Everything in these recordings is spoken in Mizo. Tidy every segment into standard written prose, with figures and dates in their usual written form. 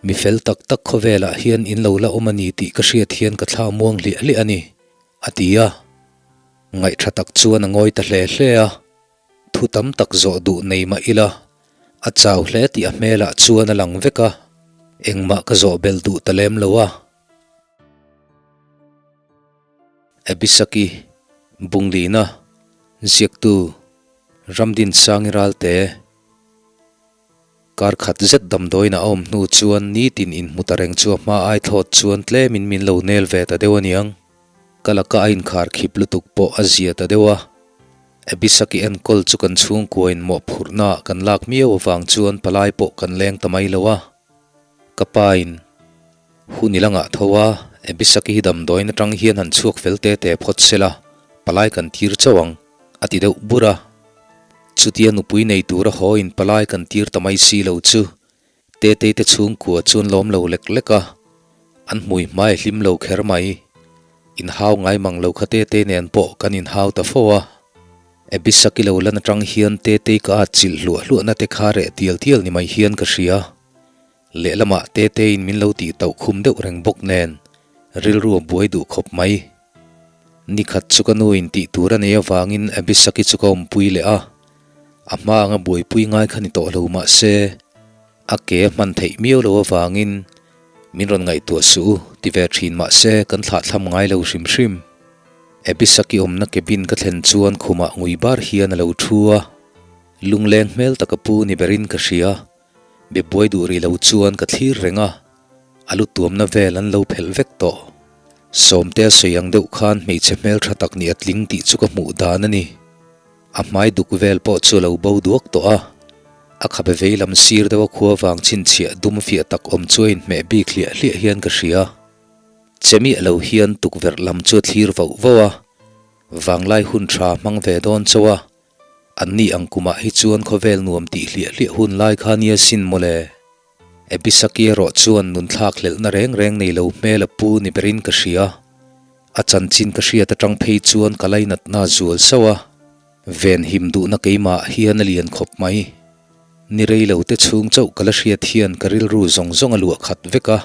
Mi fel tak tak khawvelah hian in lo la awm a ni tih ka hriat hian ka thla muang hliah hliah a ni, a ti a. Ngaihṭha tak chuan a ngawi ta hle hle a. Thu tam tak zawh duh nei mah ila, a chau hle tih a hmelah chuan a lang vek a, engmah ka zawh belh duh ta lem lo a. Abisaki, Bunglina, Ziaktu, Ramdin Sangi Ralte. Kar khat zet damdawiin a awm hnu chuan nitin inhmu ta reng chu a hma ai thlawt chuan tlemin min lo nel ve ta deuh aniang. Ka laka a inkhar khip lutuk pawh a zia ta deuh a. Abisaki enkawl chu kan chhungkuain mawhphurhna kan lak miau avang chuan palai pawh kan leng ta mai lo a. Ka pain hun i la ngah tho a, Abisaki hi damdawiin atang hian han chhuak fel te te phawt se la, palai kan tir chauh ang. A ti deuh bur a. Chutia nupui nei tura haw in palai kan tir ta mai si lo chu Tetei te chhungkua chuan lawm lo lek lek a, an hmui hmai hlim lo kher mai. Inhau ngai mang lo kha Tetei nen pawh kan inhau ta fo a. Abisaki lo lan atang hian Tetei ka at chilh hluah hluahna te kha reh tial tial ni mai hian ka hria. Lehlamah Teteiin min lo tih tauh khum deuh reng bawk nen rilru a buai duh khawp mai. Nikhat chu ka nu in tih tur a nei avangin Abisaki chu ka awmpui leh a, a hma anga buaipui ngai kha ni tawh lo mah se, a ke a hman theih miau lo avangin min rawn ngaihtuah suh u ti ve thin mah se kan thlahthlam ngai lo hrim hrim. Abisaki awmna cabin ka thlen chuan khumah ngui bar hian a lo thu a, lungleng hmel taka pu ni berin ka hria. Be buai duh rih lo chuan ka thlir reng a, a lu tuamna vel an lo phelh vek tawh. Sawmte a sawi ang deuh khan hmeichhe hmeltha tak nih a tling tih chu ka hmuh dan a ni. A hmai duk vel pawh chu a lo bo duak tawh a, a khabe vei lam sir deuh a khua vang chhinchhiah dum fiah tak awm chu a inhmeh bik hliah hliah hian ka hria. Che miah lo hian tukverh lam chu a thlir vauh vauh a, vanglai hun tha hmang ve dawn chauh a, An ni ang kumah hi chuan khawvel nuam tih hliah hliah hun lai kha nia sin mawle. Abisaki erawh chuan nun thlak hlelhna reng reng nei lo hmel a pu ni berin ka hria. A chanchin ka hriat atang phei chuan ka lainatna a zual sauh a, ven him duhna keimah hian a lian khawp mai. Ni rei lo te chhung chauh ka la hriat hian ka rilru zawng zawng a luah khat vek a,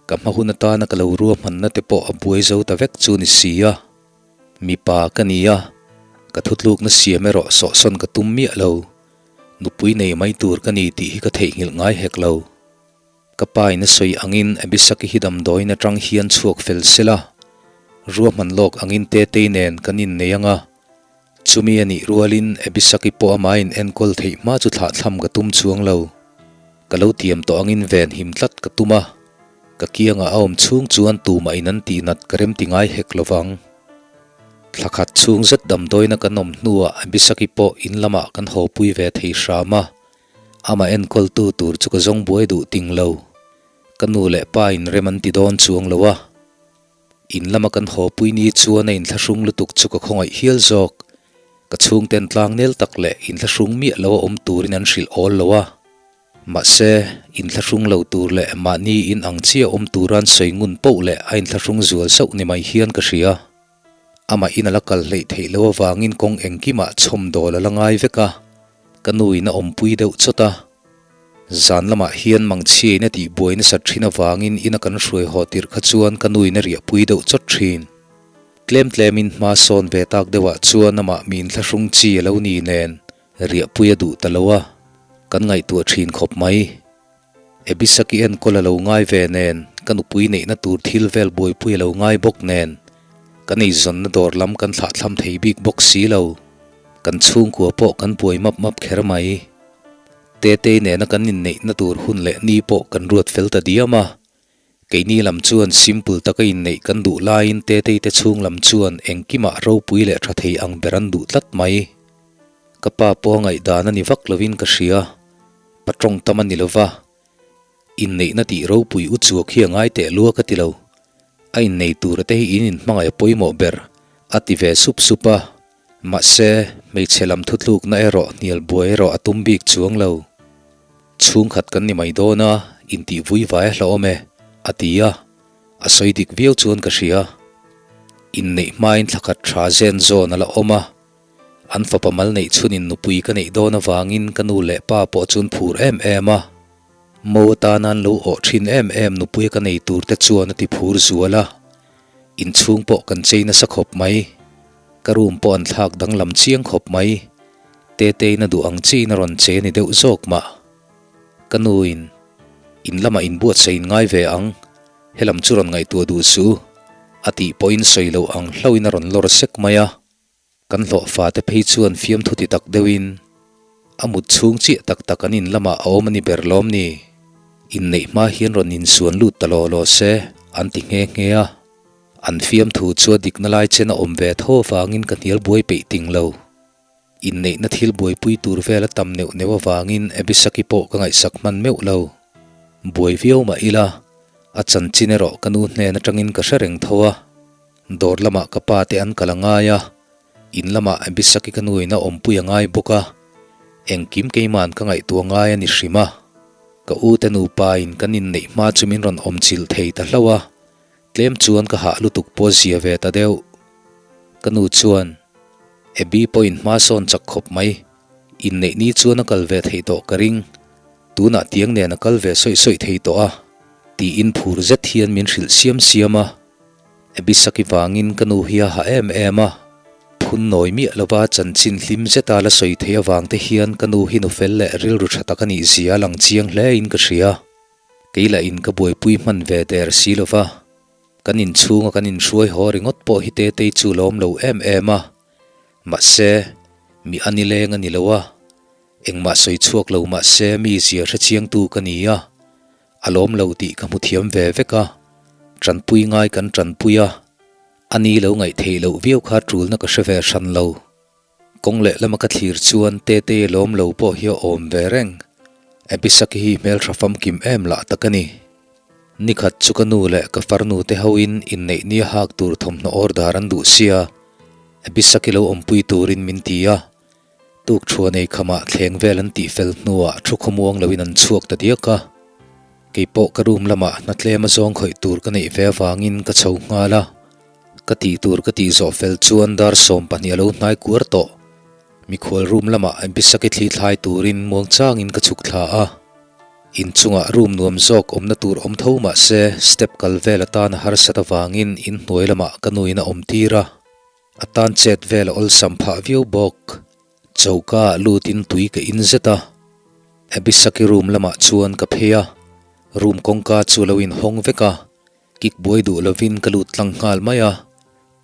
ka hma hun atana ka lo ruahmanna te pawh a buai zo ta vek chu ni si a. Mipa ka ni a, ka thutlukna siam erawh sawhsawn ka tum miah lo. Nupui nei mai tur ka ni tih hi ka theihnghilh ngai hek lo. Ka pa in a sawi angin Abisaki hi damdawiin atang hian chhuak fel sela, ruahman lawk angin Tetei nen kan innei ang a. Chumi a nih rualin Abisaki pawh amahin enkawl theih hma chu thlahthlam ka tum chuang lo. Ka lo tiam tawh angin ven him tlat ka tum a. Ka kiangah a awm chhung chuan tumah in an tih nat ka remti ngai hek lo vang. Thla khat chhung zet damdawina kan awm hnuah Abisaki pawh in lamah kan haw pui ve thei hram a, amah enkawltu tur chu ka zawng buai duh ting lo. Ka nu leh pa in rem an ti dawn chuang lo a. In lama kan haw pui ni chuan a inthlahrung lutuk chu ka khawngaih hial zawk. Ka chhungten tlangnel tak leh inthlahrung miah lo a awm turin an hrilh awl lo a. Mahse, inthlahrung lo tur leh mahni in ang chiah awm tura an sawi ngun poh leh a inthlahrung zual sauh ni mai hian ka hria. Amah in a la kal hleih theih loh avangin kawng engkimah chhawm dawl a la ngai vek a, ka nu in a awmpui deuh chawt a. Zan lamah hian mangchhia in a tihbuai nasat thin avangin ina kan hruai haw tirh kha chuan ka nu in a riahpui deuh chawt thin. Tlem tlemin hma sawn ve tak deuhah chuan amah mi inthlahrung chi a lo ni nen Riahpui a duh ta lo a, kan ngaihtuah thin khawp mai. Abisaki enkawl a lo ngai ve nen, ka nupui neihna tur thil vel buaipui a lo ngai bawk nen, kan eizawnna dawr lam kan thlahthlam thei bik bawk si lo. Kan chhungkua pawh kan buai map map kher mai. Tetei nena kan inneihna tur hun leh ni pawh kan ruat fel ta diam a, Keini lam chuan simple taka inneih kan duh laiin Tetei te chhung lam chuan engkimah ropui leh tha thei ang ber an duh tlat mai. Ka pa pawh a ngaihdan a ni vak lovin ka hria. Pa tawng tam a ni lova. Inneihna tih ropui u chuak hi a ngai teh lua ka ti lo. A innei tura te hi in inhmangaih a pawimawh ber, a ti ve sup sup a. Mahse, hmeichhe lam thutlukna erawh hnial buai erawh a tum bik chuang lo. Chhungkhat kan ni mai dawn a, intih vui vai a hlauhawm e, a ti a, a sawi dik viau chuan ka hria. Inneih hmain thlakhat tha zen zawn a la awm a, an fapa mal neih chhunin nupui ka neih dawn avangin ka nu leh pa pawh chuan phur em em a. Mo atana an lo awh thin em em nupuia ka nei tur te chuan a ti phur zual a, inchhung pawh kan chei nasa khawp mai. Ka room pawh an thlak danglam chiang khawp mai. Tetein a duh ang chiin a rawn che ni deuh zawk mah. Ka nuin, In lamah inbuatsaih in ngai ve ang, helam chu rawn ngaihtuah duh suh u, a tih pawhin sawi loh ang hlauhin a rawn lawr sek mai a. Kan hlawhfa te phei chuan fiamthu ti tak deuhin, A mut chhung chiah tak tak an in lamah a awm a ni ber lawm ni? Inneih hma hian rawn insuan lut ta law law se, an ti nghe nghe a. An fiamthu chu a dikna lai chen a awm ve tho avangin ka hnial buai peih ting lo. Inneihna thil buaipui tur vel a tam neuh neuh avangin Abisaki pawh ka ngaihsak hman meuh lo. Buai viau mah ila, a chanchin erawh ka nu hnen atangin ka hre reng tho a. Dawr lamah ka pa te an kal a ngai a, in lamah Abisaki ka nu in a awmpui a ngai bawk a, engkim keima'n ka ngaihtuah ngai a ni hrim a. Ka u te nupa in kan inneih hma chu min rawn awm chilh thei ta hlauh a, tlem chuan ka hah lutuk pawh zia ve ta deuh. Ka nu chuan, Abby pawhin hma sawn chak khawp mai, inneih ni chuan a kal ve theih tawh ka ring, tunah tiang nen a kal ve sawih sawih thei tawh a, tiin phur zet hian min hrilh siam siam a. Abisaki vangin ka nu hi a ha em em a, phun nawi miah lova chanchin hlim zeta la sawi theih avang te hian ka nu hi nu fel leh rilru tha tak a nih zia a lang chiang hle in ka hria. Kei lah in ka buaipui hman ve der si lova, kan inchhunga kan inhruai haw ringawt pawh hi Tetei chu lawm lo em em a, mahse, mi a nileng a ni lo a, engmah sawi chhuak lo mahse mi zia hrechiangtu ka ni a, A lawm lo tih ka hmu thiam ve vek a, tanpui ngai kan tanpui a, a ni lo ngaih theih loh viau kha tulna ka hre ve hran lo. Kawng leh lama ka thlir chuan Tetei lawm lo pawh hi a awm ve reng. Abisaki hi hmeltha famkim em lah tak a ni. Nikhat chu ka nu leh ka farnu te hoin inneih nia hak tur thawmhnaw order an duh sia, Abisaki lo awmpui turin min ti a, Tuk thuan ei khamah thleng vel an tih fel hnuah thu khawmuang loin an chhuak ta diak a. Kei pawh ka room lamah hna tlem a zawng khawih tur ka neih ve avangin ka chho nghal a. Ka tih tur ka tih zawh fel chuan dar 12 a lo hnai kuar tawh. Mikhual room lamah Bisaki thli thlai turin muangchangin ka chhuk thla a. Inchungah room nuam zawk awmna tur awm tho mah se step kal vel atan a harsat avangin inhnuai lamah ka nuin a awm tir a. A tan chet vel a awlsam phah viau bawk. Choka ah lutin tui ka in zet a. Abisaki room lamah chuan ka phei a, room kawngka chu a lo inhawng vek a, kik buai duh lovin ka lut tlang nghal mai a.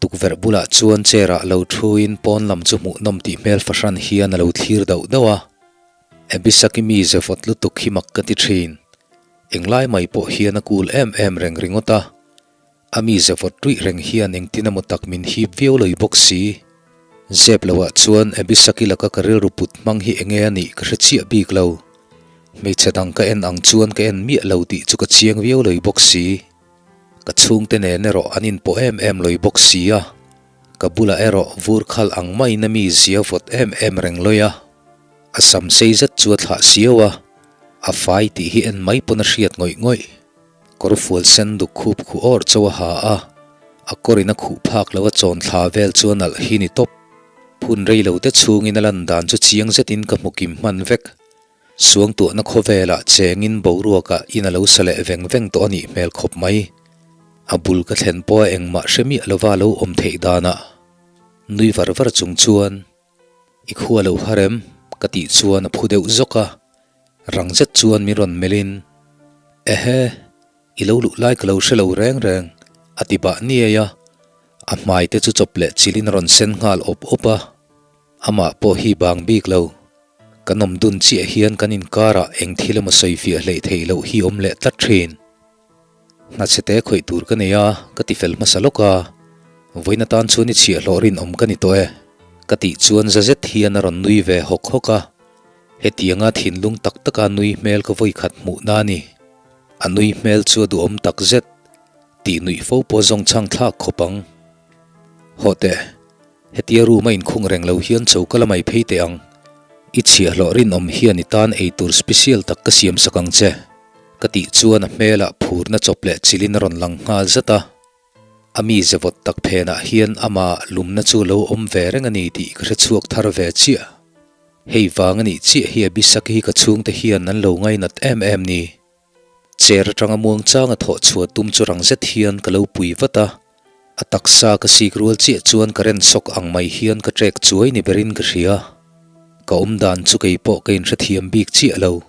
Tukverh bulah chuan chair ah lo thuin pawn lam chu hmuhnawm tih hmel fahran hian a lo thlir dauh dauh a. Abisaki mi ze vawt lutuk hi mak ka ti thin. Englai mai pawh hian a cool em em reng ringawt a. A mi ze vawt ruih reng hian engtin emaw tak min hip viau loi bawk si. Zep loah chuan Abisaki laka ka rilru put hmang hi enge a nih ka hre chiah bik lo. Hmeichhe dang ka en ang chuan ka en miah lo tih chu ka chiang viau loi bawk si. Ka chhungte nen erawh an inpawh em em loi bawk si a. Ka bulah erawh vur khal ang maiin a mi zia vawt em em reng loi a. A sam sei zet chu a thlah siau a, a fai tih hi en mai pawn a hriat ngawih ngawih. Kawr fual sen duk khup khuh awr chauh a ha a, a kawrin a khuh phak lo a chawn thla vel chu a nalh hi ni tawp. Phun rei lo te chhungin a lan dan chu chiang zetin ka hmu kim hman vek. Suangtuahna khawvelah chengin boruakah in a lo sa leh veng veng tawh a nih hmel khawp mai. A bul ka thlen pawh a engmah hre miah lova lo awm theih danah nui var var chung chuan I khua lo har em? ka tih chuan a phu deuh zawk a, rang zet chuan min rawn melhin, Ehe, i lo luh lai ka lo hre lo reng reng, a ti bah niai a, a hmai te chu chawp leh chilhin a rawn sen nghal awp awp a, amah pawh hi bang bik lo. Kan awm dun chiah hian kan inkarah eng thil emaw sawi fiah hleih theih loh hi awm leh tlat thin. Hna chhe te khawih tur ka nei a, ka ti fel hmasa lawk a, vawiin atan chuan i chhiahhlawh rinawm ka ni tawh e, ka tih chuan za zet hian a rawn nui ve hawk hawk a, hetianga thinlung tak taka nui hmel ka vawi khat hmuh na a ni. A nui hmel chu a duhawm tak zet, tih nuih fo pawh zawng chhang thlak khawp ang. Hawh teh. Hetia room a inkhung reng lo hian choka la mai phei teh ang. I chhiahhlawh rinawm hian i tan eitur special tak ka siam sak ang che. Ka tih chuan a hmelah phurna chawp leh chilhin a rawn lang nghal zat a. A mi ze vawt tak phenah hian ama lumna chu lo awm ve reng a ni tih ka hre chhuak thar ve chiah. Hei vang a nih chiah hi Abisaki hi ka chhungte hian an lo ngainat em em ni. Chair atanga muangchanga thawh chhuah tum chu rang zet hian ka lo pui vat a, a taksa ka sik rual chiah chuan current shock ang mai hian ka trek chuai ni berin ka hria. Ka awm dan chu kei pawh ka inhrethiam bik chiah lo.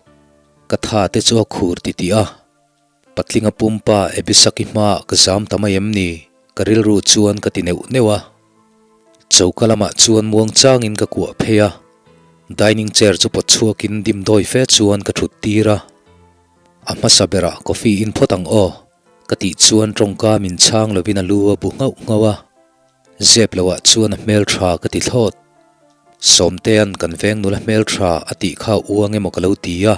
Ka tha te chu a khur titih a. Patlinga pumpa Abisaki hmaah ka zam ta mai em ni? Ka rilru chuan ka ti neuh neuh a. Choka lamah chuan muangchangin ka kuah phei a, dining chair chu pawt chhuakin dimdawi fe chuan ka thut tir a. A hmasa berah coffee in phawt ang aw, ka tih chuan tawngka min chhang lovin a lu a bu nghauh nghauh a. Zep loah chuan a hmeltha ka ti thlawt. Sawmtea'n kan veng nula hmeltha a tih kha uang emaw ka lo ti a.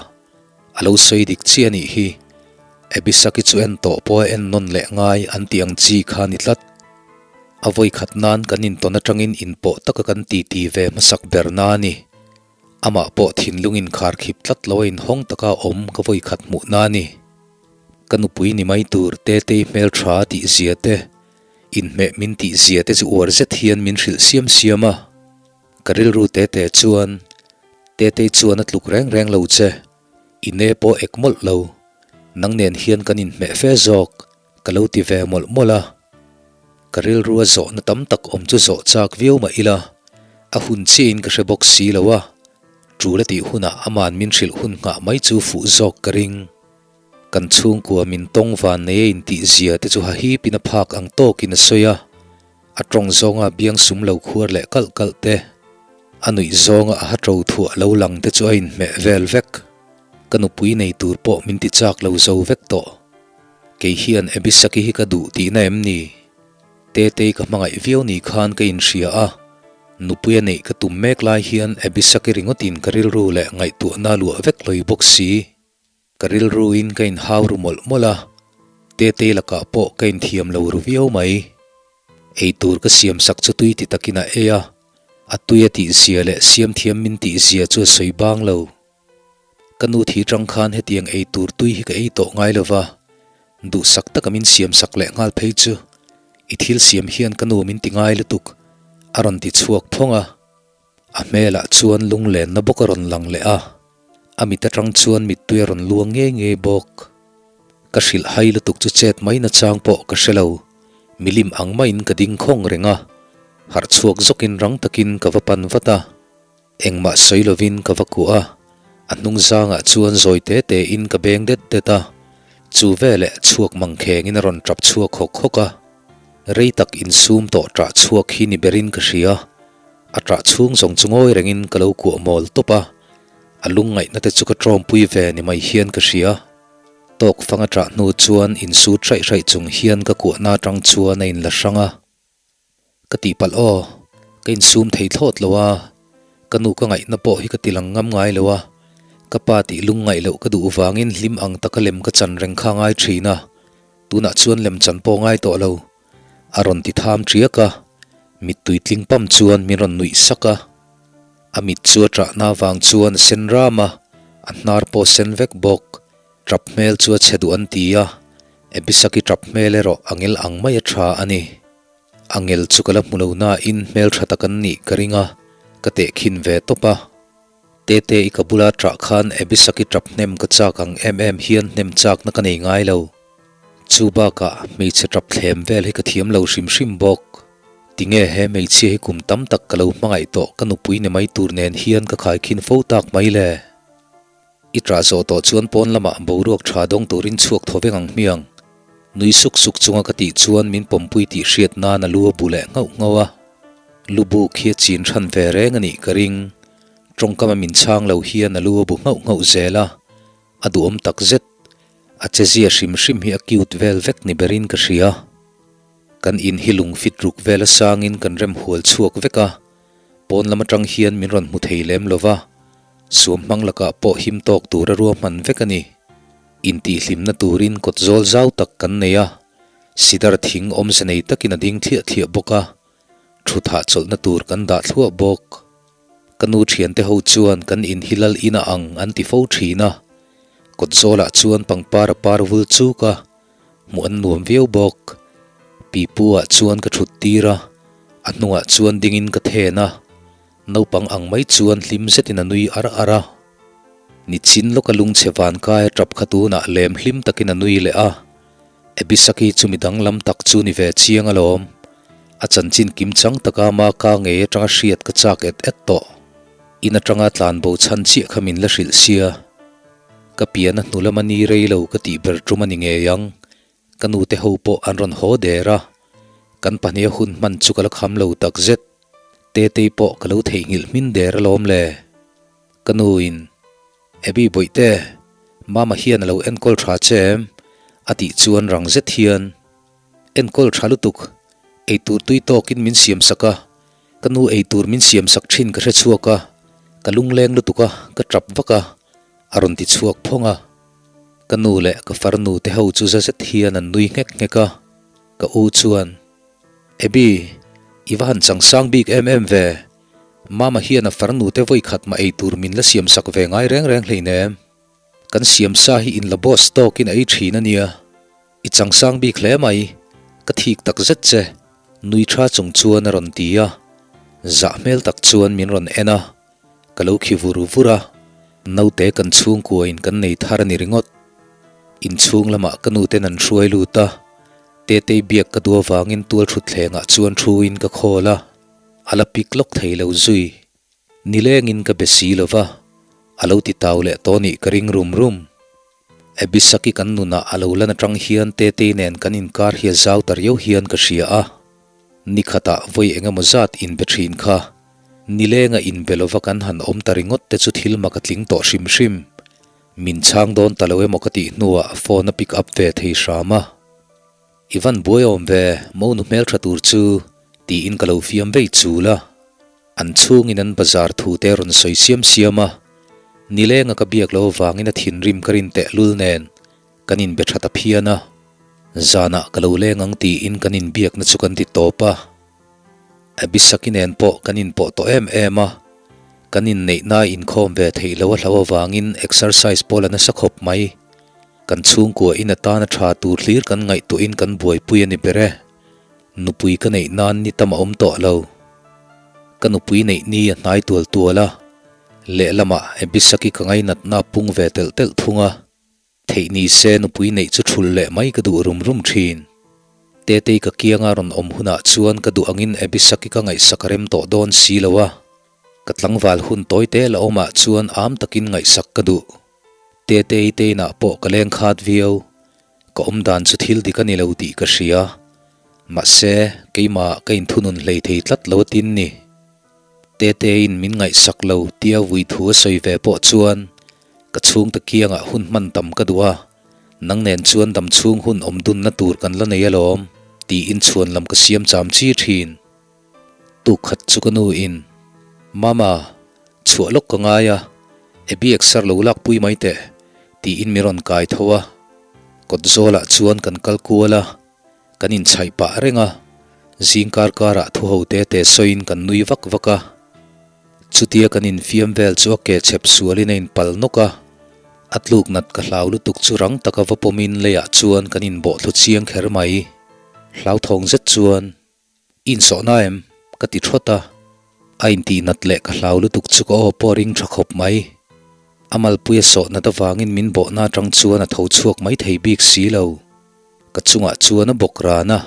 A lo sawi dik chiah a nih hi. Abisaki chu en tawh pawh a en nawn leh ngai an tih ang chi kha a ni tlat. A vawi khat nan kan intawn atangin inpawh taka kan titi ve hmasak ber na a ni. Amah pawh thinlung inkhar khip tlat lo a inhawng taka awm ka vawi khat hmuh na a ni. Ka nupui ni mai tur Tetei hmeltha a tih zia te, inhmeh min tih zia te chu uar zet hian min hrilh siam siam a. Ka rilru te te chuan, Tetei chuan a tluk reng reng lo che, i ne pawh ek mawlh lo, nang nen hian kan inhmeh fe zawk, ka lo ti ve mawlh mawlh a. Ka rilru a zawhna tam tak awm chu zawh chak viau mah ila, a hun chiahin ka hre bawk si lo a, tul a tih hunah aman min hrilh hun nghah mai chu fuh zawk ka ring. Kan chhungkua min tawng van nei a intih zia te chu hahipin a phak ang tawkin a sawi a. A tawng zawnga biang sum lo khuar leh kalh kalh te, a nuih zawnga a ha ṭo thuah lo lang te chu a inhmeh vel vek. Ka nupui nei tur pawh min ti chak lo zo vek tawh. Kei hian Abisaki hi ka duh tihna em ni? Tetei ka hmangaih viau ni khan ka inhria a, nupui a neih ka tum mek lai hian Abisaki ringawtin ka rilru leh ngaihtuahna luah vek lawi bawk si. Ka rilruin ka inhau ru mawlh mawlh a, Tetei lakah pawh ka inthiam lo ru viau mai. Eitur ka siam sak chu tui ti takin a ei a, a tui a tih zia leh siam thiam min tih zia chu a sawi bang lo. Ka nu thi tang khan hetiang eitur tui hi ka ei tawh ngai lo va, duhsak taka min siam sak leh nghal phei chu i thil siam hian ka nu min ti ngai lutuk, a rawn ti chhuak phawng a. A hmelah chuan lunglenna bawk a rawn lang leh a, a mit atang chuan mittui a rawn luang ngei ngei bawk. Ka hrilh hai lutuk chu chet mai nachang pawh ka hre lo, milim ang maiin ka ding khawng reng a, harh chhuak zawkin rang takin ka va pan vat a, engmah sawi lovin ka va kuah a, a hnung zangah chuan zawi te tein ka beng det det a, chu veleh chhuak mangkhengin a rawn tap chhuak hawk hawk a, rei tak insum tawh ṭah chhuak hi ni berin ka hria. A ṭah chhung zawng chu ngawi rengin ka lo kuah mawl tawp a, a lungngaihna te chu ka ṭawmpui ve ni mai hian ka hria. Tawk fang a ṭah hnu chuan insut hraih hraih chung hian ka kuahna aṭang chuan a inla hrang a. Ka tihpalh aw, ka insum thei thlawt lo a, ka nu ka ngaihna pawh hi ka ti lang ngam ngai lo a, ka pa tih lungngaih loh ka duh vangin hlim ang taka lem ka chan reng kha ngai ṭhin a, tunah chuan lem chan pawh ngai tawh lo. A rawn ti tham ṭiak a, mittui tling pam chuan min rawn nuih sak a. A mit chu a ṭahna avang chuan a sen ram a, a hnar pawh a sen vek bawk. Ṭap hmel chu a chhe duh an ti a, Abisaki ṭap hmel erawh a ngel ang mai a ṭha a ni. A ngel chu ka la hmu lo nain hmelṭha tak an nih ka ring a, ka tehkhin ve tawp a. Tete i ka bula ṭah khan Abisaki ṭap hnem ka chak ang em em hian hnem chakna ka nei ngai lo. Chu bakah hmeichhe ṭap thlem vel hi ka thiam lo hrim hrim bawk. Tinge he hmeichhia hi kum tam tak ka lo hmangaih tawh ka nupui ni mai tur nen hian ka khaikhin fo tak mai le. I ṭah zawh tawh chuan pawn lamah boruak ṭha dawng turin chhuak thaw veng ang hmiang. Nui suk suk chunga ka tih chuan min pawmpui tih hriat nan a lu a bu leh nghauh nghauh a. Lu buk hi a chin hran ve reng a nih ka ring. Tawngkama min chhang lo hian a lu a bu nghauh nghauh zel a. A duhawm tak zet. A chezia hrim hrim hi a cute vel vek ni berin ka hria. Kan in hi lung fit ruk vel a sangin kan rem hual chhuak vek a. Pawn lam atang hian min rawn hmu thei lem lo va, suam hmang lakah pawh him tawk tura ruahman vek a ni. Intihhlimna turin kawt zawl zau tak kan nei a, sidar thing awmze nei takin a ding thliah thliah bawk a, thuthah chawlhna tur kan dah thluah bawk. Ka nu thiante ho chuan kan in hi lal in a ang an ti fo thin a, kawt zawlah chuan pangpar a par vul chuk a, Hmuh an nuam viau bawk. Pipu ah chuan ka thut tir a, a hnungah chuan dingin ka then a, naupang ang mai chuan hlim zetin a nui ar ar a. Nichin lawka lungchhe vankai a tap kha tunah lem hlim takin a nui leh a. Abisaki chu mi danglam tak chu ni ve chiang alawm. A chanchin kim chang taka ma ka ngei atanga hriat ka chak et et tawh. In atanga tlanbo chhan chiah kha min la hrilh sia. Ka pian a hnu lama ni rei lo ka tih ber tum a ni ngei ang. Ka nute ho pawh an rawn haw der a. Kan pahniha hun hman chu ka la kham lo takzet. Tetei pawh ka lo theihnghilh hmin der alawm le. Ka nuin, Abby Bawihte, Mama hian a lo enkawl tha che em? a tih chuan rang zet hian, Enkawl tha lutuk, eitur tui tawkin min siam sak a, ka nu eitur min siam sak thin ka hre chhuak a, ka lungleng lutuk a, ka tap vak a, a rawn ti chhuak phawng a. Ka nu leh ka farnu te ho chu za zet hian an nui nghek nghek a, ka u chuan, Abby, i va han changsang bik em em ve, Mama hian a farnu te vawi khat mah ei tur min la siam sak ve ngai reng reng hleinem. Kan siam sa hi in la boss tawkin a ei thin a nia. I changsang bik hle mai, ka thik tak zet che, nui tha chung chuan a rawn ti a. Zah hmel tak chuan min rawn en a, ka lo khi vur vur a, naute kan chhungkuain kan nei thar a ni ringawt. Inchhung lamah ka nuten an hruai lut a, Tetei biak ka duh avangin tual thutthlengah chuan thuin ka khawl a. A la pik lawk thei lo zui. Nilengin ka be si lo va, a lo ti tau leh tawh nih ka ring rum rum. Abisaki kan nunah a lo lan atang hian Tetei nen kan inkar hi a zau ta riau hian ka hria a. Nikhatah vawi eng emaw zat inbe thin kha. Nilenga inbe lova kan han awm ta ringawt te chu thil mak a tling tawh hrim hrim. Min chhang dawn ta lo emaw ka tih hnuah phone a pick up ve thei hram a. I van buai awm ve, monu hmeltha tur chu, tiin ka lo fiam vei chul a. An chhungin an bazar thu te rawn sawi siam siam a. Nilenga ka biak lo avangin a thinrim ka rin tehlul nen kan inbe tha ta phian a. Zanah ka lo leng ang tiin kan inbiakna chu kan ti tawp a. Abisaki nen pawh kan inpawh tawh em em a. Kan inneihna inkhawm ve theih lo a hlau avangin exercise pawh la nasa khawp mai. Kan chhungkua in atana tha tur hlir kan ngaihtuahin kan buaipui a ni ber e. Nupui ka neih nan ni tam a awm tawh lo. Ka nupui neih ni a hnai tual tual a, lehlamah Abisaki ka ngainatna a pung ve telh telh thung a. Theih ni se nupui neih chu thulh leh mai ka duh rum rum thin. Tetei ka kianga rawn awm hunah chuan ka duh angin Abisaki ka ngaihsak a rem tawh dawn si lo a. Ka tlangval hun tawi te la awmah chuan am takin ngaihsak ka duh. Tetei teinah pawh ka leng khat viau. Ka awm dan chu thil dik a ni lo tih ka hria. Mahse, keimah ka inthunun hlei thei tlat lo atin ni. Teteiin min ngaihsak lo tia vui thu a sawi ve pawh chuan ka chhungte kiangah hun hman tam ka duh a, nang nen chuan dam chhung hun awm dunna tur kan la nei alawm tiin chhuan lam ka siam cham chi thin. Tuk khat chu ka nu in, Mama, chhuah lawk ka ngai a, Abby exer lo lak pui mai teh, tiin mi rawn kai tho a. Kawt zawlah chuan kan kal kual a, kan inchhaih pah reng a, zing kar karah thu ho te te sawiin kan nui vak vak a. Chutia kan infiam vel chu a ke chhep sualin a inpal nawk a, a tluk nat ka hlau lutuk chu rang taka va pawmin leiah chuan kan inbawhthlu chiang kher mai. Hlauthawng zet chuan. I insawhna em? Ka ti thawt a. A intih nat leh ka hlau lutuk chu ka aw pawh a ring tha khawp mai. A malpui a sawh nat avangin min bawhna atang chuan a tho chhuak mai thei bik si lo. Ka chungah chuan a bawk ran a.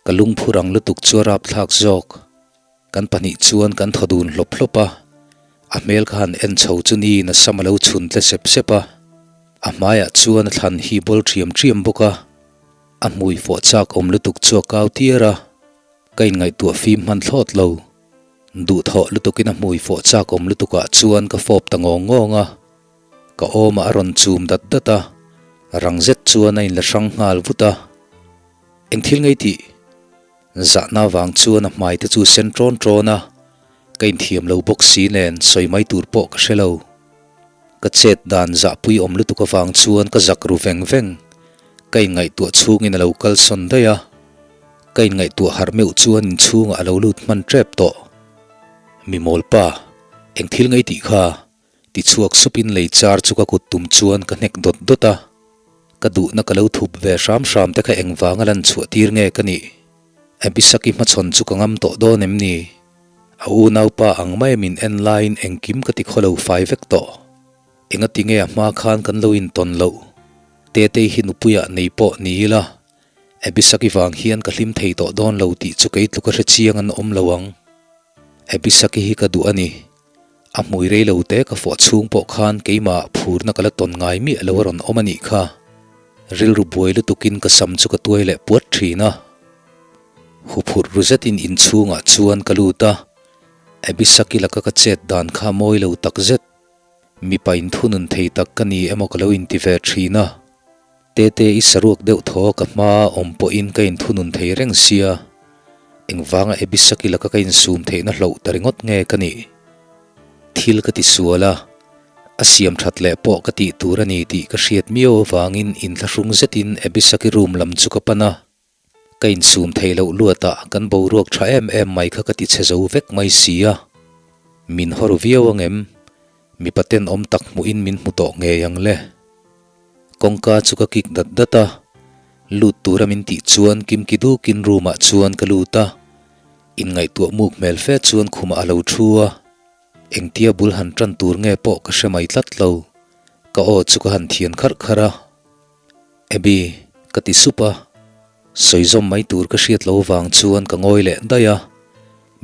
Ka lungphu rang lutuk chu a rapthlak zawk. Kan pahnih chuan kan thaw dun hlawp hlawp a. A hmel kha han en chho chu niin a sam a lo chhun tle sep sep a. A hmaiah chuan a thlan hi bawl ṭhiam ṭhiam bawk a. A hmui fawh chak awm lutuk chu a kau tiar a, ka inngaihtuah fim hman thlawt lo. Duhthawh lutukin a hmui fawh chak awm lutukah chuan ka fawp ta ngawng ngawng a, ka awmah a rawn chum dat dat a, rang zet chuan a inla hrang nghal vut a. Eng thil ngei tih? Zahna vang chuan a hmai te chu sen ṭawn ṭawn a, ka inthiam lo bawk si nen sawi mai tur pawh ka hre lo. Ka chet dan zahpui awm lutuk avang chuan ka zak ru veng veng. Ka inngaihtuah chhungin a lo kal sawn daih a. Ka inngaihtuah harh meuh chuan inchhungah a lo lut hman tep tawh. Mi mawlpa, eng thil ngei tih kha? Ti chhuak supin lei char chu ka kut tum chuan ka hnek dawt dawt a. Ka duhna ka lo thup ve hram hram te kha engvanga lan chhuah tir nge ka nih? Abisaki hmachhawn chu ka ngam tawh dawn em ni? A unaupa ang mai min en laiin engkim ka ti khaw lo fai vek tawh. Engati nge a hma khan kan lo intawn loh? Tetei hi nupuiah nei pawh ni ila, Abisaki vang hian ka hlim thei tawh dawn lo tih chu kei tluka hre chiang an awm lo ang. Abisaki hi ka duh a ni. A hmui rei lo te ka fawh chhung pawh khan keimah phurna ka la tawn ngai miah lo a rawn awm a nih kha. Rilru buai lutukin ka sam chu ka tuai leh puat thin a. Huphurh ru zetin inchhungah chuan ka lut a, Abisaki laka ka chet dan kha mawi lo takzet. Mipa inthunun thei tak ka ni emaw ka lo inti ve thin a. Tete i saruak deuh thaw ka hma awm pawhin ka inthunun thei reng sia, engvanga Abisaki laka ka insum theihna hloh ta ringawt nge ka nih? Thil ka ti sual a, a siam that leh pawh ka tih tur a ni tih ka hriat miau avangin inthlahrung zetin Abisaki room lam chu ka pan a. Ka insum theih loh luatah kan boruak tha em em mai kha ka ti chhe zo vek mai si a. Min hawr viau ang em? Mipa tenawm tak hmuhin min hmu tawh ngei ang le. Kawngka chu ka kik dat dat a, lut tura min tih chuan kimki dukin room ah chuan ka lut a, inngaihtuah muk hmel fe chuan khumah a lo thu a. Engtia bul han tan tur nge pawh ka hre mai tlat lo, ka aw chu ka han thian kharh kharh a. Abby, ka ti sup a, sawi zawm mai tur ka hriat lo vang chuan ka ngawi leh daih a,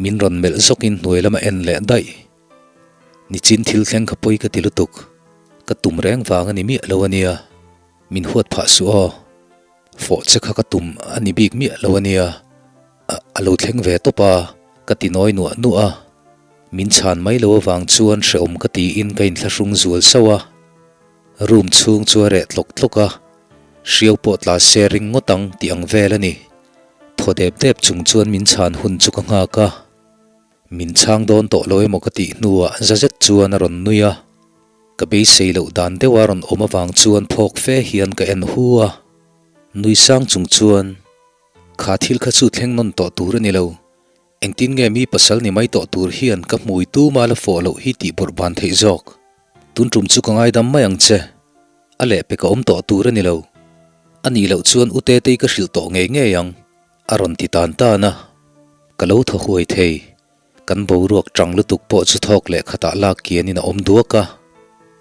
min rawn melh zawkin hnuai lama en leh daih. Nichin thil thleng kha pawi ka ti lutuk, ka tum reng vang a ni miah lo a nia, min huat phah suh aw. Fawh che kha ka tum a ni bik miah lo a nia, a a lo thleng ve tawp a, ka ti nawi nuah nuah a, min chhan mai lo avang chuan hrehawm ka tiin ka inthlahrung zual sauh a. Room chhung chu a reh tlawk tlawk a, hriau pawh tla se ring ngawt ang tih ang vel a ni. Thaw dep dep chung chuan min chhan hun chu ka nghak a, min chhang dawn tawh lo emaw ka tih hnuah za zet chuan a rawn nui a, ka beisei loh dan deuha rawn awm avang chuan phawk fe hian ka en hu a, nui sang chung chuan, Kha thil kha chu thleng nawn tawh tur a ni lo, Engtin nge mi pasal ni mai tawh tur hian ka hmui tuma la fawh loh hi tih bawrh ban theih zawk? Tun tum chu ka ngaidam mai ang che. A lehpek a awm tawh tur a ni lo. A nih loh chuan u Tetei ka hrilh tawh ngei ngei ang, a rawn ti tan tan a. Ka lo thaw huai thei. Kan boruak tang lutuk pawh chu thawk leh khatah lak kianin a awm duak a.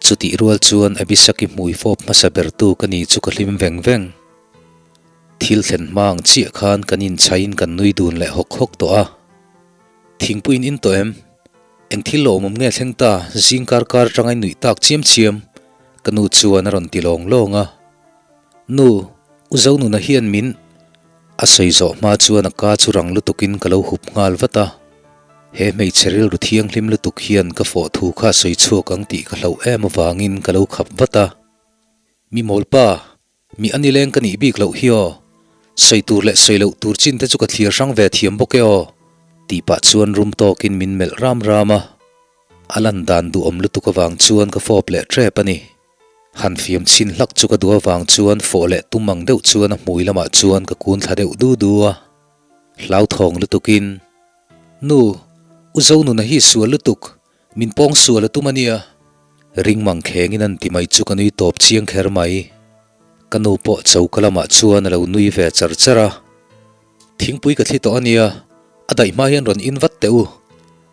Chutih rual chuan Abisaki hmui fawp hmasa bertu ka ni chu ka hlim veng veng. Thil thlen hma ang chiah khan kan inchhaiin kan nui dun leh hawk hawk tawh a. Thingpuiin in tawh em? Eng thil lawmawm nge thleng ta? Zing kar kar atanga i nuih tak chiam chiam ka nu chuan a rawn ti lawng lawng a. Nu, U Zonuna hian min a sawi zawh hma chuan a ka chu rang lutukin ka lo hup nghal vat a. He hmeichhe rilru thianghlim lutuk hian ka fawh thu kha a sawi chhuak ang tih ka hlauh em avangin ka lo khap vat a. Mi mawlpa, Mi a nileng ka nih bik loh hi aw. Sawi tur leh sawi loh tur chin te chu ka thlir hrang ve thiam bawk e aw, tih pah chuan rum tawkin min melh ram ram a. A lan dan duhawm lutuk avang chuan ka fawp leh tep a ni. Han fiam chhin hlak chu ka duh avang chuan fawh leh tum ang deuh chuan a hmui lamah chuan ka kun thla deuh du du a. Hlauthawng lutukin, Nu, U Zonuna hi sual lutuk, Min pawng sual a tum a nia. Ring mang khengin an ti mai chu ka nui tawp chiang kher mai. Ka nu pawh choka lamah chuan a lo nui ve char char a. Thingpui ka thli tawh a nia, a daih hma hian rawn in vat teh u.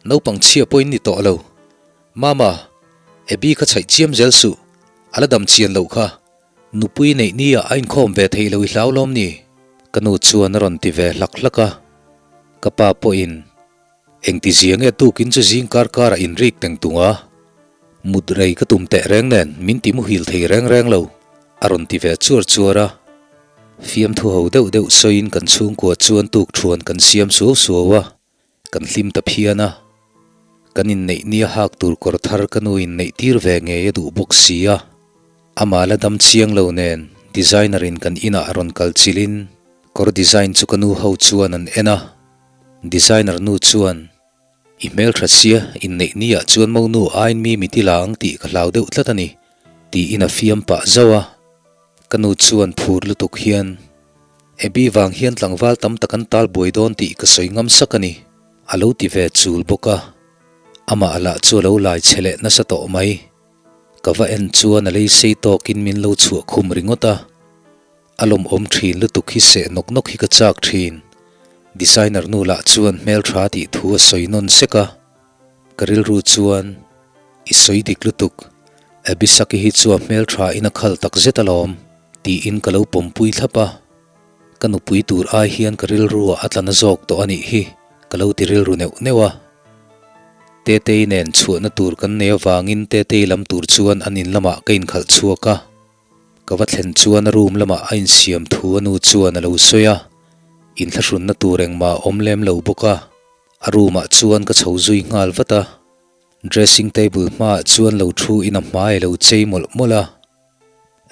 Naupang chhia pawhin ni tawh lo. Mama, Abby kha chhaih chiam zel suh, a la dam chian loh kha. Nupui neih nia a inkhawm ve theih lo i hlau lawm ni? Ka nu chuan a rawn ti ve hlak hlak a. Ka pa pawhin Engti zia nge tukin chu zing kar karah in rik teng tung a, mut rei ka tum teh reng nen min ti muhil thei reng reng lo, a rawn ti ve chuar chuar a. Fiamthu ho deuh deuh sawiin kan chhungkua chuan tukthuan kan siam suau suau a, kan hlim ta phian a. Kan inneih nia hak tur kawr thar ka nu in neih tir ve ngei a duh bawk si a. Amah la dam chiang lo nen designer in kan inah rawn kal chilhin kawr design chu ka nu ho chuan an en a. Designer nu chuan, I hmeltha sia, inneih ni ah chuan mo nu aiin mi mit i la ang tih ka hlau deuh tlat a ni, tiin a fiam pah zauh a. Ka nu chuan phur lutuk hian, Abby vang hian tlangval tam tak an tal buai dawn tih ka sawi ngam sak a ni, a lo ti ve chul bawk a. Amah lah chu a lo lai chhe leh nasa tawh mai. Ka va en chuan a lei sei tawkin min lo chhuah khum ringawt a. A lawmawm thin lutuk hi seh nawk nawk hi ka chak thin. Designer nu lah chuan hmeltha tih thu a sawi nawn sek a. Ka rilru chuan, I sawi dik lutuk. Abisaki hi chu a hmeltha in a khal tak zet alawm, tiin ka lo pawmpui thlap a. Ka nupui tur ai hian ka rilru ah a tla na zawk tawh a nih hi, ka lo ti rilru neuh neuh a. Tetei nen chhuahna tur kan nei avangin Tetei lam tur chuan an in lamah ka inkhalh chhuak a. Ka va thlen chuan a room lamah a insiam thu a nu chuan a lo sawi a, inthlahrunna tur engmah a awm lem lo bawk a, a room ah chuan ka chho zui nghal vat a. Dressing table hmaah chuan lo thu in a hmai a lo chei mawlh mawlh a.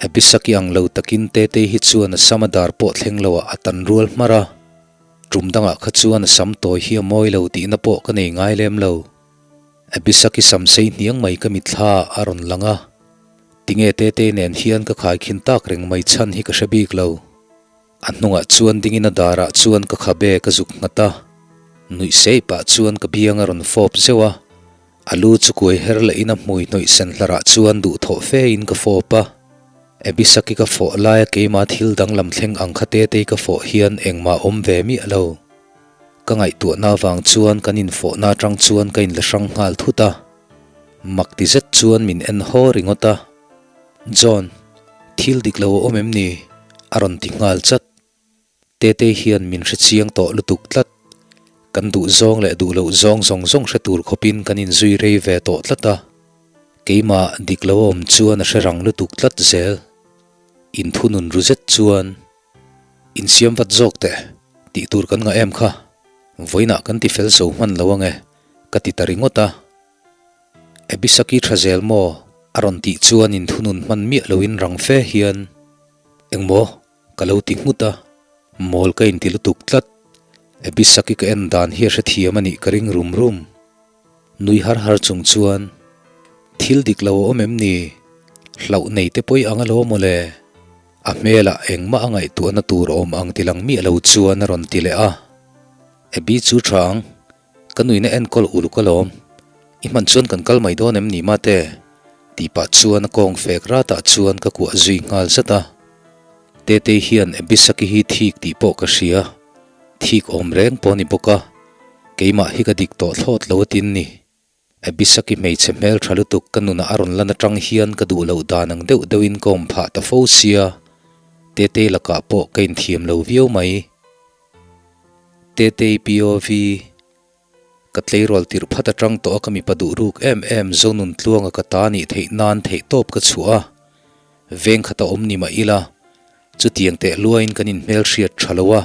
Abisaki ang lo takin Tetei hi chuan a sam a dar pawh thleng lo ah a tan rual hmar a, tum dangah kha chuan a sam tawi hi a mawi lo tihna pawh ka nei ngai lem lo. Abisaki sam sei hniang mai ka mitthla ah a rawn lang a. Tinge Tetei nen hian ka khaikhin tak reng mai chhan hi ka hre bik lo. A hnungah chuan dingin a darah chuan ka khabe ka zuk nghat a, nuih sei pah chuan ka biang a rawn fawp zeuh a, a lu chu kuai her lehin a hmui hnawih sen hlarah chuan duhthawh fein ka fawp a. Abisaki ka fawh laia keima thil danglam thleng ang kha Tetei ka fawh hian engmah awm ve miah lo. Ka ngaihtuahna avang chuan kan infawhna atang chuan ka inla hrang nghal thut a, mak ti zet chuan min en haw ringawt a. John, thil dik lo a awm em ni? a rawn ti nghal chat. Tetei hian min hre chiang tawh lutuk tlat. Kan duh zawng leh duh loh zawng zawng zawng hre tur khawpin kan inzui rei ve tawh tlat a. Keimah dik lo a awm chuan a hre rang lutuk tlat zel. Inthunun ru zet chuan, Insiam vat zawk teh, tih tur kan ngah em kha? Vawiinah kan ti fel zo hman lo ange, ka ti ta ringawt a. Abisaki tha zel maw? a rawn tih chuan inthunun hman miah loin rang fe hian, Engmaw? ka lo ti nghut a, mawl ka inti lutuk tlat. Abisaki ka en dan hi a hrethiam a nih ka ring rum rum. Nui har har chung chuan, Thil dik lo a awm em ni? Hlauh nei te pawi ang alawm maw le? A hmelah engmah a ngaihtuahna tur awm ang ti lang miah lo chuan a rawn ti leh a. Abi chu tha ang. Ka nuina enkawl uluk alawm, i hman chuan kan kal mai dawn em ni mate? tih pah chuan a kawng fek ratah chuan ka kuah zui nghal zat a. Tetei hian Abisaki hi thik tih pawh ka hria, thik awm reng pawh a ni bawk a, keimah hi ka dik tawh thlawt lo a tin ni. Abisaki hmeichhe hmel tha lutuk ka nunah a rawn lan atang hian ka duh loh dan ang deuh deuhin ka awm phah ta fo sia, Tetei lakah pawh ka inthiam lo viau mai. Tetei POV, Ka tleirawl tirh phat atang tawh a ka mipa duh ruk em em Zonun tluanga ka ta nih theih nan theih tawp ka chhuah a, veng khat a awm ni mah ila, chutiang teh luain kan inhmelhriat tha lo a,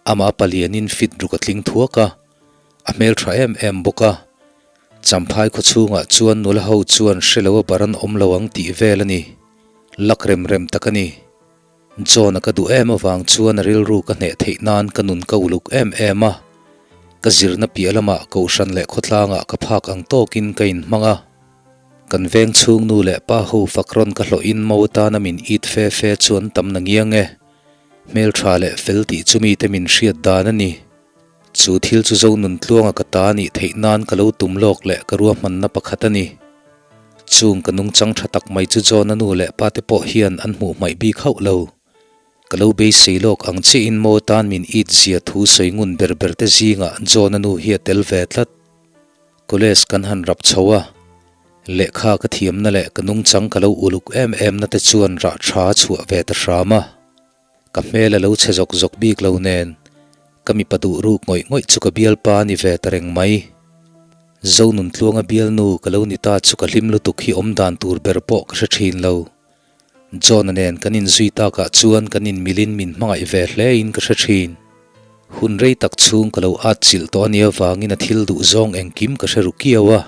amah palianin fit ruk a tling thuak a, a hmeltha em em bawk a, Champhai khawchhungah chuan nula ho chuan hre lo a bar an awm lo ang tih vel a ni, lak rem rem tak a ni. John-a ka duh em avang chuan a rilru ka hneh theih nan ka nun ka uluk em em a, ka zirna piah lamah kohhran leh khawtlangah ka phak ang tawkin ka inhmang a. Kan veng chhung nu leh pa ho fak rawn ka hlawhin mo tana min it fe fe chu an tam na ngiang e. Hmeltha leh fel tih chu mite min hriat dan a ni. Chu thil chu zo nun tluanga ka ta nih theih nan ka lo tum lawk leh ka ruahmanna pakhat a ni. Chung ka nungchang tha tak mai chu John-a nu leh pa te pawh hian an hmuh hmaih bik hauh lo. Ka lo beisei lawk ang chiahin maw tan min it zia thu sawi ngun ber ber te zingah John-a nu hi a tel ve tlat. College kan han rap chho a, lehkha ka thiamna leh ka nungchang ka lo uluk em em na te chuan rah tha a chhuah ve ta hram a. Ka hmel a lo chhe zawk zawk bik lo nen, ka mipa duh ruk ngawih ngawih chu ka bialpa a ni ve ta reng mai. Zonun tluanga bialnu ka lo ni ta chu ka hlim lutuk hi awm dan tur ber pawh ka hre thin lo. John-a nen kan inzui takah chuan kan inmilin min hmangaih ve hlein ka hre thin. Hun rei tak chhung ka lo atchilh tawh a nih avangin a thil duh zawng engkim ka hre ru kiau a.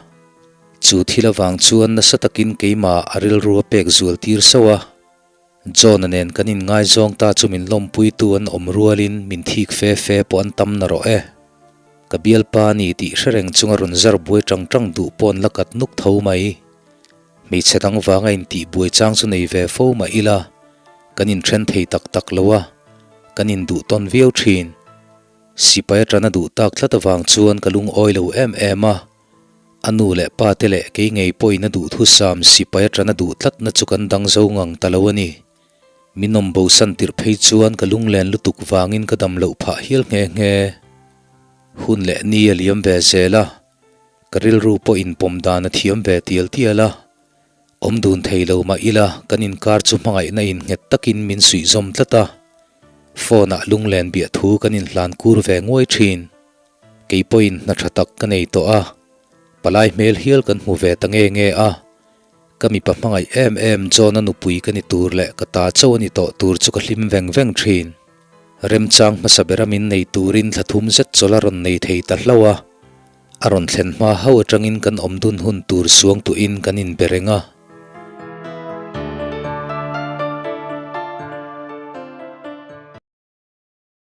Chu thil avang chuan nasa takin keimah a rilru a pek zual tir sauh a. John-a nen kan inngaizawng ta chu min lawmpuitu an awm rualin min thik fe fe pawh an tam na rawh e. Ka bialpa ni tih hre reng chunga rawn zar buai tang tang duh pawh an la kat nuk tho mai. Hmeichhe dang vanga intih buai chang chu nei ve fo mah ila, kan inthen thei tak tak lo a, kan induh tawn viau thin. Sipai atana duh tak tlat avang chuan ka lungawi lo em em a. A nu leh pa te leh kei ngei pawhin a duhthusam sipai atana duh tlatna chu kan dang zo ngang ta lo a ni. Min awm bosan tirh phei chuan ka lunglen lutuk vangin ka dam loh phah hial nghe nghe. Hun leh ni a liam ve zel a, ka rilru pawhin pawm dan a thiam ve tial tial a. Awm dun thei lo mah ila kan inkar chu hmangaihna in nghet takin min suih zawm tlat a. Phone ah lunglen biah thu kan inhlan kur ve nguai thin. Kei pawhin hna tha tak ka nei tawh a, palai hmel hial kan hmu ve ta nge nge a. Ka mipa hmangaih em em John-a nupui ka ni tur leh ka ta chauh a ni tawh tur chu ka hlim veng veng thin. Remchang hmasa bera min nei turin thla thum zet chawlh a rawn nei thei ta hlauh a. A rawn thlen hma ho atangin kan awm dun hun tur suang tuhin kan inbe reng a.